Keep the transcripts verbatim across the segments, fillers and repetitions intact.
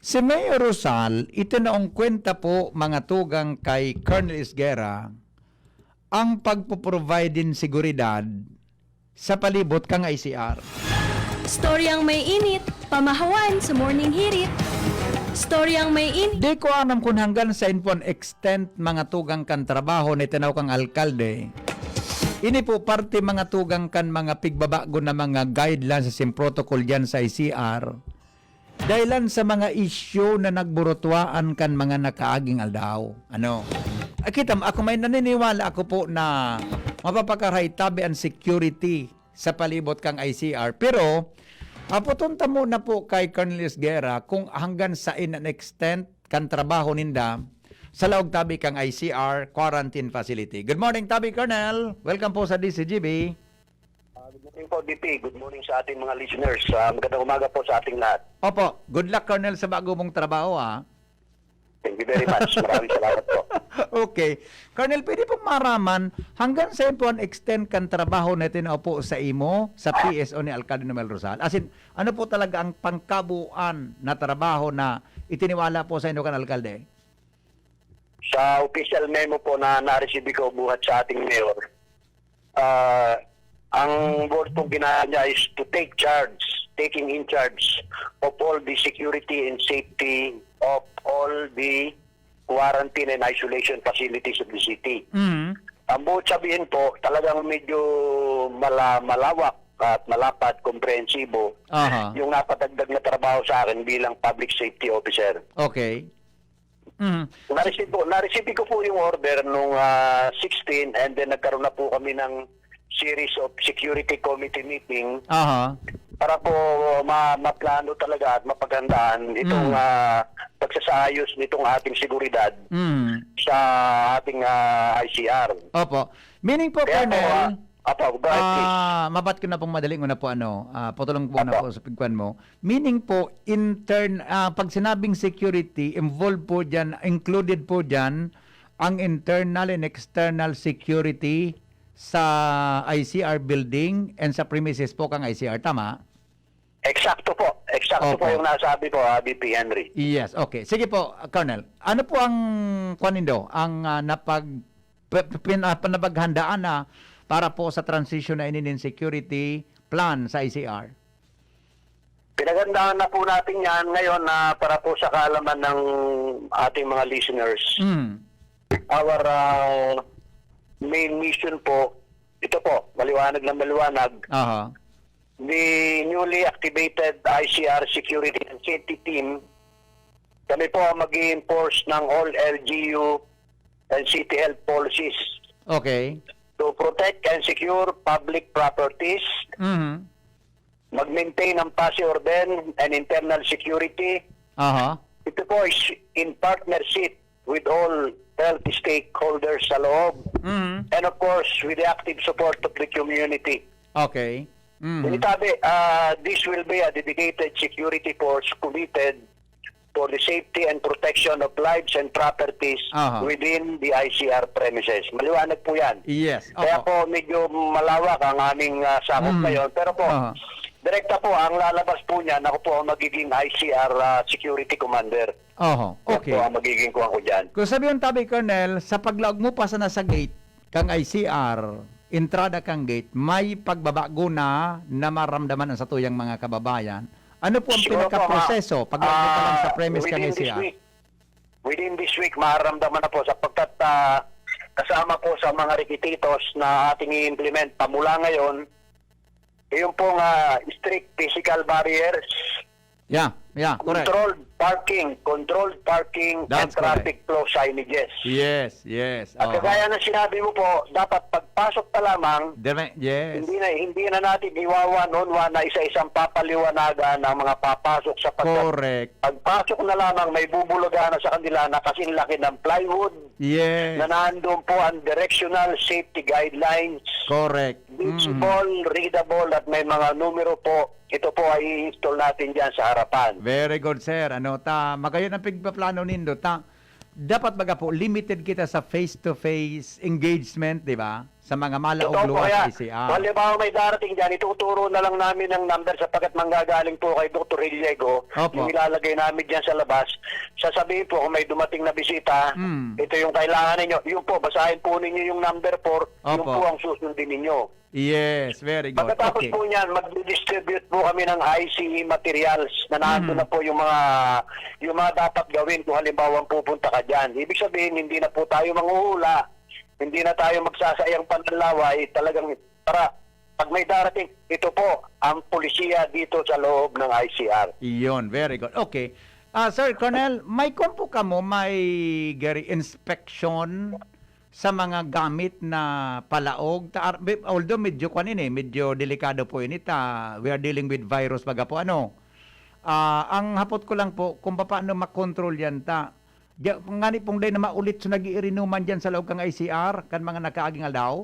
Si Mayor Rosal, itinaong kwenta po, mga tugang, kay Colonel Isguera ang pagpo-provide din seguridad sa palibot kan I C R. Storyang may init, pamahawan sa Morning Hirit. Storyang may init. Di ko aram kung hanggang sain po an extent, mga tugang, kan trabaho na itinaw kang alkalde. Ini po parte, mga tugang, kan mga pigbabago na mga guidelines sa sin protocol diyan sa I C R. Dahilan sa mga isyu na nagburutuaan kan mga nakaaging aldaw. Ano? Ah, kita mo, ako may naniniwala ako po na mapapakarahay tabi an security sa palibot kan I C R. Pero, apoton ta muna po kay Colonel Esguerra kung hanggang sain an extent kan trabaho ninda sa laog tabi kan I C R quarantine facility. Good morning, tabi, Colonel. Welcome po sa D C G B. Ah, good morning po, D P. Good morning sa ating mga listeners. Ah, magandang umaga po sa ating lahat. Opo. Good luck, Colonel, sa bago mong trabaho, ah. Thank you very much. Maraming salamat po. Okay. Colonel, pwede pong maraman, hanggang sain po an extent kan trabaho na itinao po sa imo, sa P S O ni Alkalde Noel Rosal? As in, ano po talaga ang pangkabuuan na trabaho na itiniwala po sa inyo kan alkalde? Sa official memo po na na-receive ko buhat sa ating mayor, ah, ang board pong ginagawa niya is to take charge, taking in charge of all the security and safety of all the quarantine and isolation facilities of the city. Mm. Ang buot sabihin po, talagang medyo mala-, malawak at malapad, komprehensibo Aha. yung napadagdag na trabaho sa akin bilang public safety officer. Okay. Mhm. Na-receive ko, na-receive ko po yung order nung, ah, sixteen, and then nagkaroon na po kami ng series of security committee meeting Aha. para po ma-, maplano talaga at mapaghandaan itong, Mm. ah, pagsasaayos nitong ating seguridad Mm. sa ating, ah, I C R. Opo. Meaning po, Kaya po, Colonel, ah, apo, go ahead, please. ah, mabat ko na pong madaling una po, ano, ah, putulong po na Apo. po sa pigkuan mo. Meaning po, intern-, ah, pag sinabing security, involved po diyan, included po diyan ang internal and external security sa I C R building and sa premises po kang I C R, tama? Eksakto po. Eksakto po Opo. yung nasabi ko, ah, V P Henry. Yes, okay. Sige po, Colonel. Ano po ang, kwan nindo, ang, ah, napag-, p-, p-, pin-, ah, pinapaghandaan na para po sa transition na ini nin security plan sa I C R? Pinaghandaan na po natin yan ngayon na para po sa kaalaman ng ating mga listeners. Mm. Our, ah, main mission po, ito po, maliwanag na maliwanag, Aha. the newly activated I C R Security and Safety Team, kami po ang mag-i-enforce ng all L G U and city health policies Okay. to protect and secure public properties, Mhm. mag-maintain ng pasi orden and internal security. Aha. Ito po is in partnership with all health stakeholders sa loob. Mhm. And of course, with the active support of the community. Okay. Mhm. Sabi, ah, this will be a dedicated security force committed for the safety and protection of lives and properties Aha. within the I C R premises. Maliwanag po yan. Yes. Kaya Opo. po medyo malawak ang aming, ah, sakop Mm. ngayon. Pero po, Aha. direkta po, ang lalabas po niyan, ako po ang magiging I C R, ah, security commander. Oho. Yan Okay. po ang magiging kuwan ko dyan. Kung sabi yung tabi, Colonel, sa paglaog mo pa sana sa gate, kang I C R, entrada kang gate, may pagbabago na na maramdaman ang satuyang mga kababayan. Ano po ang Siguro po, pinakaproseso ma-, pag nandun pa lang sa ah, premise kang within this I C R? week, within this week, maramdaman na po sapagkat, ah, kasama po sa mga requisitos na ating i-implement pa mula ngayon, yung pong, ah, strict physical barriers, Yeah, yeah, correct. controlled parking, controlled parking, and That's correct. traffic flow signages. Yes, yes. At Oho. kagaya ng sinabi mo po, dapat pagpasok pa lamang, Dire-, yes. hindi na, hindi na natin iwa-one on one na isa-isang papaliwanagan ang mga papasok sapagkat Correct. pagpasok na lamang may bubulaga na sa kanila na kasing laki ng plywood Yes. na nandun po ang directional safety guidelines. Correct. Mm. Visible, readable, at may mga numero po. Ito po ay i-install natin dyan sa harapan. Very good, sir. Ano, ta, magayon ang pigpaplano nindo, ta. dapat baga po limited kita sa face-to-face engagement, di ba? Sa mga malaog Totoo po, luwas sa kaya I C R. halimbawa may darating dyan, ituturo na lang namin ang number sapagkat manggagaling po kay Doktor Hiliego, Opo. yung ilalagay namin dyan sa labas. Sasabihin po kung may dumating na bisita, Mm. ito yung kailangan ninyo. Yun po, basahin po ninyo yung number four, yun Opo. po ang susundin ninyo. Yes, very good. Pagkatapos Okay. po niyan, mag-distribute po kami ng I C E materials na nandun Mhm. na po yung mga yung mga dapat gawin kung halimbawa pupunta ka dyan. Ibig sabihin, hindi na po tayo manghuhula, hindi na tayo magsasayang pananlaway, talagang para pag may darating, ito po ang polisiya dito sa loob ng I C R. Iyon, very good. Okay. Ah, Sir Colonel, may kuwan po kamo, may gari inspection sa mga gamit na palaog? Ta-, ar-, be-, although medyo kwan ini, medyo delikado po ini ta, we are dealing with virus baga po ano. Ah, ang hapot ko lang po kung paano makontrol yan ta. Diya, kung ngani pong day na maulit so nag-iirinuman dyan sa laog kan I C R, kan mga nakaaging aldaw?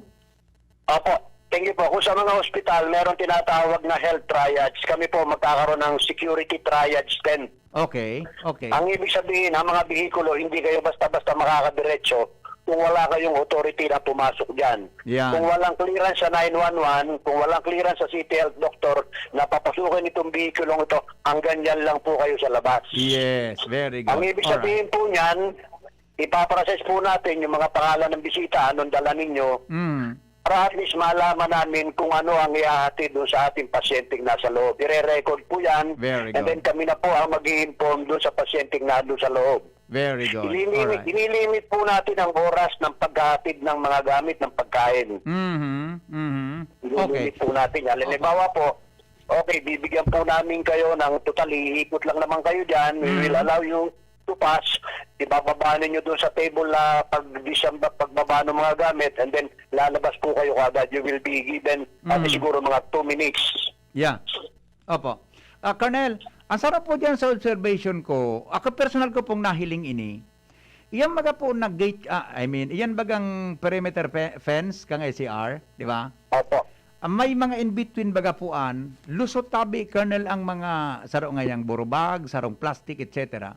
Opo. Thank you po. Kung sa mga ospital, meron tinatawag na health triage. Kami po magkakaroon ng security triage tent. Okay, okay. Ang ibig sabihin, ang mga behikulo, hindi kayo basta-basta makakadiretso kung wala kayong authority na pumasok dyan. Yan. Kung walang clearance sa nine one one, kung walang clearance sa City Health Doctor na papasukin itong behikulong ito, hanggang dyan lang po kayo sa labas. Yes, very good. Ang ibig Alright. sabihin po niyan, ipaprocess po natin yung mga pangalan ng bisita, anong dala ninyo, Mm. para at least malaman namin kung ano ang ihahatid doon sa ating pasyenteng nasa loob. Ire-record po yan, Very and good. then kami na po ang mag-i-inform doon sa pasyenteng nandun sa loob. Very good. Ililimit, Alright. ililimit po natin ang oras ng paghahatid ng mga gamit ng pagkain. Mhm, mhm. Ililimit Okay. po natin yan. Halimbawa po, okay, bibigyan po namin kayo ng total, iikot lang naman kayo dyan. We Mm. will allow you to pass. Ibababa ninyo doon sa table na pag pagbaba ng mga gamit, and then lalabas po kayo kaagad. You will be given, ano, Mm. siguro mga two minutes. Yeah. Opo. Ah, Colonel, ang sarap po diyan sa observation ko, ako personal ko pong nahiling ini. Iyan baga po na gate, ah, I mean, iyan bagang perimeter fe-, fence kang I C R, di ba? Opo. Ah, may mga in-between baga po an, lusot tabi, Colonel, ang mga saro ngayang burubag, sarong plastic, et cetera.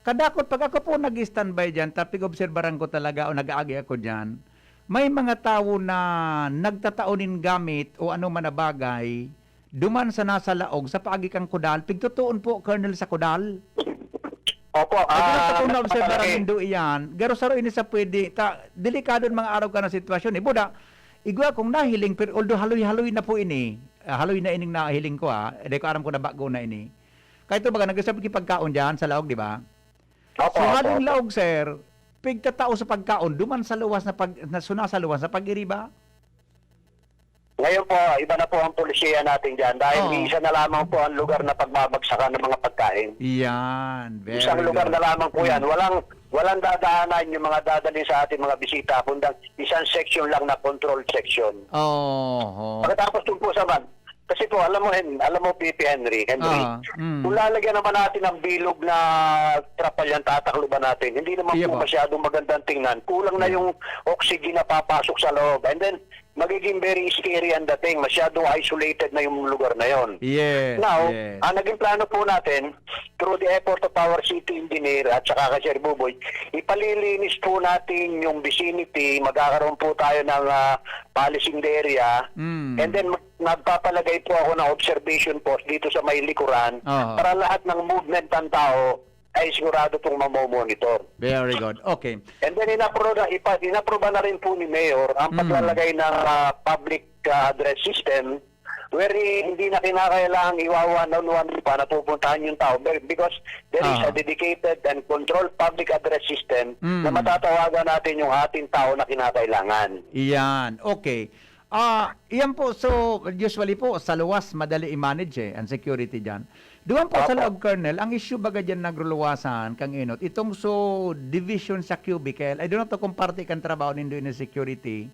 Kadakot, pag ako po nag-standby diyan, tapig obserbaran ko talaga o nag-aagi ako diyan, may mga tawo na nagtatao nin gamit o ano man na bagay, duman sa nasa laog, sa paagi kan kudal. Pigtutuon po, Colonel, sa kudal. Opo. Ay, kung ah, sa kung naobserbaran nakalagay. Nindo iyan, garo saro ini sa pwede, ta, delikado ang mga araw ka na sitwasyon. Eh, buda, igwa kung nahiling, pero although haloy-haloy na po ini, ah, haloy na ining nahiling ko, ah, hindi ko aram kung nabago na ini. Kahit baga, nagsasabi ki pagkaon dyan sa laog, di ba? Opo, So, opo, haling opo. laog, sir, pigtatao sa pagkaon, duman sa luwas na pag, na, suna sa luwas na pag-iriba? Ngayon po, iba na po ang polisiya natin dyan dahil Oo. isa na lamang po ang lugar na pagbabagsakan ng mga pagkain. Yan. Very Isang lugar good. na lamang po yan. Mm. Walang walang dadaanan yung mga dadalhin sa ating mga bisita, kundi isang section lang na control section. Oho. Pagkatapos dun po sa man, kasi po, alam mo, Hen, alam mo, P P Henry, Henry, Ah, mm. kung lalagyan naman natin ng bilog na trapal yan, tatakluban natin, hindi naman Iya po po. masyadong magandang tingnan. Kulang na Yeah. yung oxygen na papasok sa loob. And then, magiging very scary ang dating. Masyadong isolated na yung lugar na yon. Yes, Now, yes. ang naging plano po natin, through the effort of our city engineer at saka kay Sir Buboy, ipalilinis po natin yung vicinity, magkakaroon po tayo ng ah, policing area, Mm. and then mag- magpapalagay po ako ng observation post dito sa may likuran Oo. para lahat ng movement ng tao ay sigurado pong mamomonitor. Very good. Okay. And then inapro na, ipa, inaproba na rin po ni Mayor ang Mm. paglalagay ng ah, public ah, address system wherein hindi na kinakailangan iwawa na one pa na pupuntahan yung tao be- because there is Ah. a dedicated and controlled public address system Mm. na matatawagan natin yung ating tao na kinakailangan. Iyan. Okay. Ah, iyan po. So, usually po, sa luwas, madali i-manage eh, ang security dyan. Duman po sa Opo. laog, Colonel, ang issue baga dyan nagruluwasan, kang inot, itong so division sa cubicle, I don't know to kung parte kan trabaho nindo in security,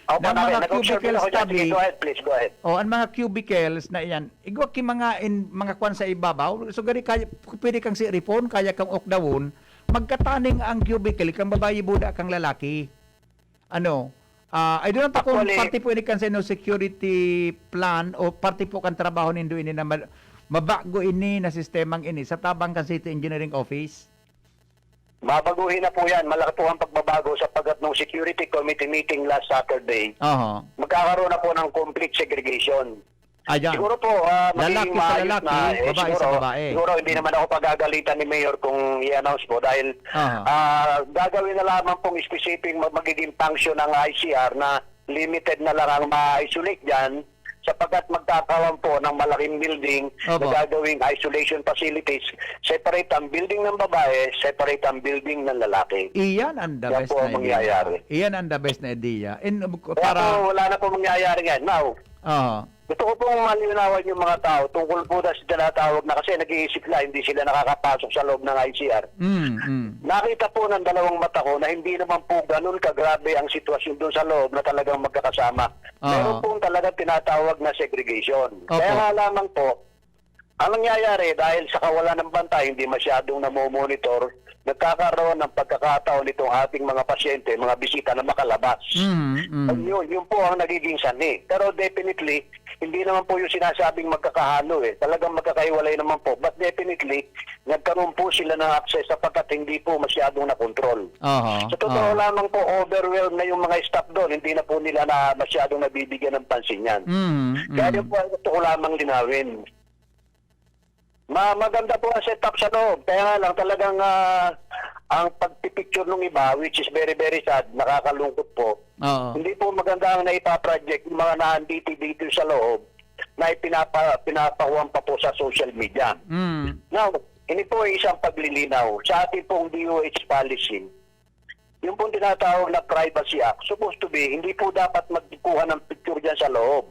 Opo, na naki- mga nag-observe cubicles ako dyan. Sige, tabi, go ahead, please, go ahead. o ang mga cubicles na iyan, igwa ki mga, in, mga kwan sa ibabaw, so gari kaya, pwede kang siripon, kaya kang okdawon, magkataning ang cubicle, kang babayi buda, kang lalaki. Ano, ah, I don't know kung Actually, parte po ini kan sa inyo security plan o parte po kan trabaho nindo ini na ma-, mabago ini na sistemang ini sa tabang kan City Engineering Office? Babaguhin na po yan. Malaki po ang pagbabago sapagkat nung security committee meeting last Saturday, Aha. magkakaroon na po ng complete segregation. Ayan. Siguro po, ah, magiging Lalaki sa maayos lalaki, na, eh, babae sa siguro, babae. Siguro hindi naman ako pagagalitan ni Mayor kung i-announce po dahil Aha. ah, gagawin na lamang pong specific mag- magiging function ng I C R na limited na lang ang ma-isolate dyan sapagkat magkakaroon po ng malaking building Opo. na gagawing isolation facilities. Separate ang building ng babae, separate ang building ng lalaki. Iyan ang the Yan best po na ang idea. mangyayari. Iyan ang the best na idea. And uh, Kaya para po, wala na po mangyayari ngayon. Now, Ah, gusto ko pong malinawan yung mga tao tungkol po na sa tinatawag na kasi nag-iisip na hindi sila nakakapasok sa loob ng I C R. mm, mm. Nakita po ng dalawang mata ko na hindi naman po ganun kagrabe ang sitwasyon doon sa loob na talagang magkakasama. Ah. Meron pong talagang tinatawag na segregation. Opo. Kaya nga lamang po, ang nangyayari dahil sa kawalan ng bantay, hindi masyadong namomonitor, nagkakaroon ng pagkakataon itong ating mga pasyente, mga bisita na makalabas. Mm, mm. Yun, yun po ang nagiging sanhi. Pero definitely, hindi naman po yung sinasabing magkakahalo eh. Talagang magkakahiwalay naman po. But definitely, nagkaroon po sila ng access sapagkat hindi po masyadong na-control. Aha. Sa totoo aha. lamang po, overwhelmed na yung mga staff doon. Hindi na po nila na masyadong nabibigyan ng pansin yan. Mm, Kaya mm. yun po ang gusto ko lamang linawin. Ma maganda po ang setup sa loob. Kaya nga lang talagang ah, ang pagpipicture ng iba, which is very, very sad, nakakalungkot po. Oo. Hindi po maganda ang naipaproject ng mga naandito dito sa loob na ipinapa, pinapakuhan pa po sa social media. Mm. Now, ini po ay isang paglilinaw sa ating pong D O H policy. Yung pong tinatawag na Privacy Act, supposed to be, hindi po dapat magkuha ng picture dyan sa loob.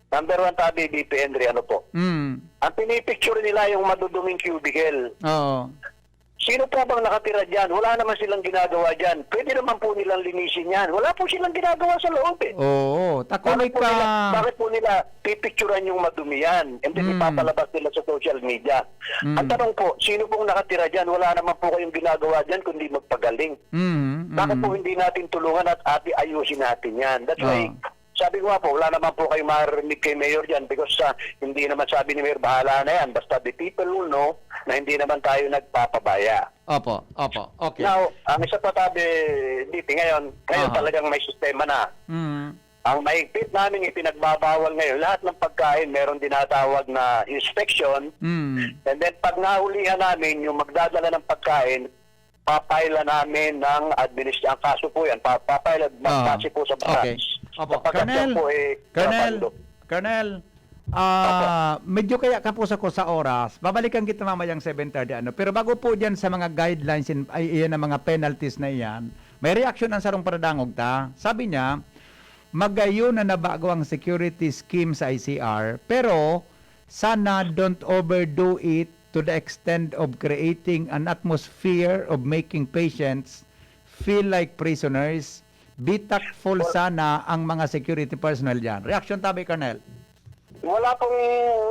Number one, tabi, B P Henry, ano po? Mm. Ang pinipicture nila yung maduduming cubicle. Oo. Sino po bang nakatira dyan? Wala naman silang ginagawa dyan. Pwede naman po nilang linisin yan. Wala po silang ginagawa sa loob eh. Oo. Tako may Bakit po, nila, ka... bakit po nila pipicturan yung madumi yan? And then Mm. ipapalabas nila sa social media. Mm. Ang tanong po, sino pong nakatira dyan? Wala naman po kayong ginagawa dyan kundi magpagaling. Mm, Bakit mm. po hindi natin tulungan at ati ayusin natin yan? That's why, Ah. sabi ko nga po, wala naman po kayong maririnig kay Mayor dyan because ah, hindi naman sabi ni Mayor, bahala na yan. Basta the people will know na hindi naman tayo nagpapabaya. Opo, opo. Okay. Now, ang isa pa tabi, D P, ngayon, ngayon Aha. talagang may sistema na. Mm. Ang mahigpit naming ipinagbabawal ngayon, lahat ng pagkain meron dinatawag na inspection. Mm. And then pag nahulihan namin yung magdadala ng pagkain, papaila namin ng administ ang kaso po yan, pa- papaila Ah, magbase po sa okay. branch. Opo. Sapagkat Colonel, yan po eh, Colonel, trabando. Colonel, ah, medyo kaya ka po sa ko sa oras. Babalikan kita mamayang seven thirty, ano. Pero bago po diyan sa mga guidelines, in, ay, iyan ang mga penalties na iyan, may reaction ang sarong paradangog ta. Sabi niya, magayon na nabago ang security scheme sa I C R, pero sana don't overdo it to the extent of creating an atmosphere of making patients feel like prisoners. Be tactful sana ang mga security personnel diyan. Reaction tabi, Colonel. Wala pong,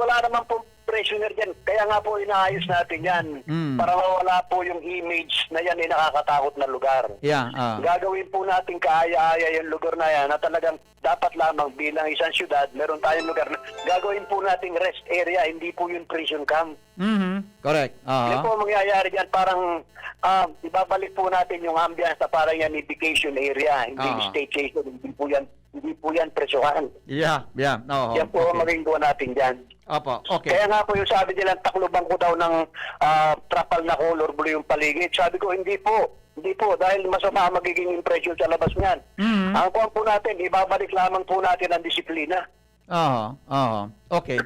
wala naman pong prisoner dyan. Kaya nga po inaayos natin yan. Mm. Para mawala po yung image na yan ay nakakatakot na lugar. Yeah, ah. Gagawin po natin kaaya-aya yung lugar na yan na talagang dapat lamang bilang isang syudad, meron tayong lugar na gagawin po nating rest area, hindi po yung prison camp. Mhm. Correct. Yan Ah. po ang mangyayari dyan, parang ah, ibabalik po natin yung ambience na parang yan yung vacation area, hindi Ah. staycation, hindi po yan, hindi po yan presuhan. Yeah, yeah. Oo. Yan po ang Okay. maging gawa natin dyan. Opo. Okay. Kaya nga po yung sabi nila, takloban ko daw ng ah, trapal na color blue yung paligid. Sabi ko, hindi po. Hindi po, dahil masama ang magiging impression sa labas niyan. Mhm. Ang kuwan po natin, ibabalik lamang po natin ang disiplina. Aha, aha. Okay.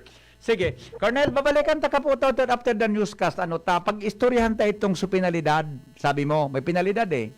Sige. Colonel, babalikan ta ka po to after the newscast. Ano ta, pag-istoryahan ta itong sa penalidad. Sabi mo, may penalidad eh.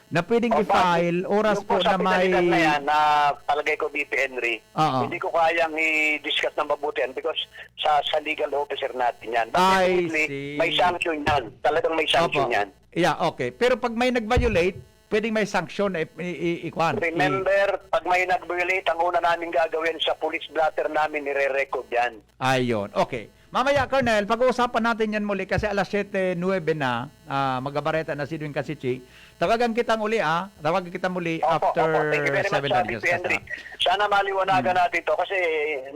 Na pwedeng O, i-file, oras yung po sa na may... penalidad na yan, na palagay ko, B P Henry, Oo. hindi ko kayang i-discuss ng mabuti yan because sa, sa legal officer natin yan. But I definitely, see. May sanction yan. Talagang may sanction Opo. Yan. Yeah, okay. Pero pag may nag-violate, pwedeng may sanction na i- i- i- ikwan. I- Remember, pag may nag-violate, ang una namin gagawin sa police blotter namin, nire-record yan. Ayun. Okay. Mamaya, Colonel, pag-uusapan natin yan muli kasi alas siyete nuebe na, ah, magabareta na si Edwin Casichi. Tawagan kitang uli, ah. Tawagan kita muli Opo, after opo. Thank you very much, seven uh, Radyo P P Henry. Sasa. Sana maliwanagan natin to kasi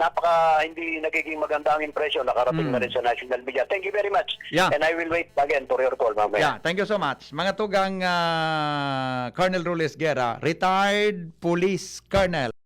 napaka hindi nagiging maganda ang impresyon nakarating Mm. na rin sa national media. Thank you very much. Yeah. And I will wait again for your call mamaya. Yeah, thank you so much. Mga tugang, ah, Colonel Roles Guerra, retired police colonel.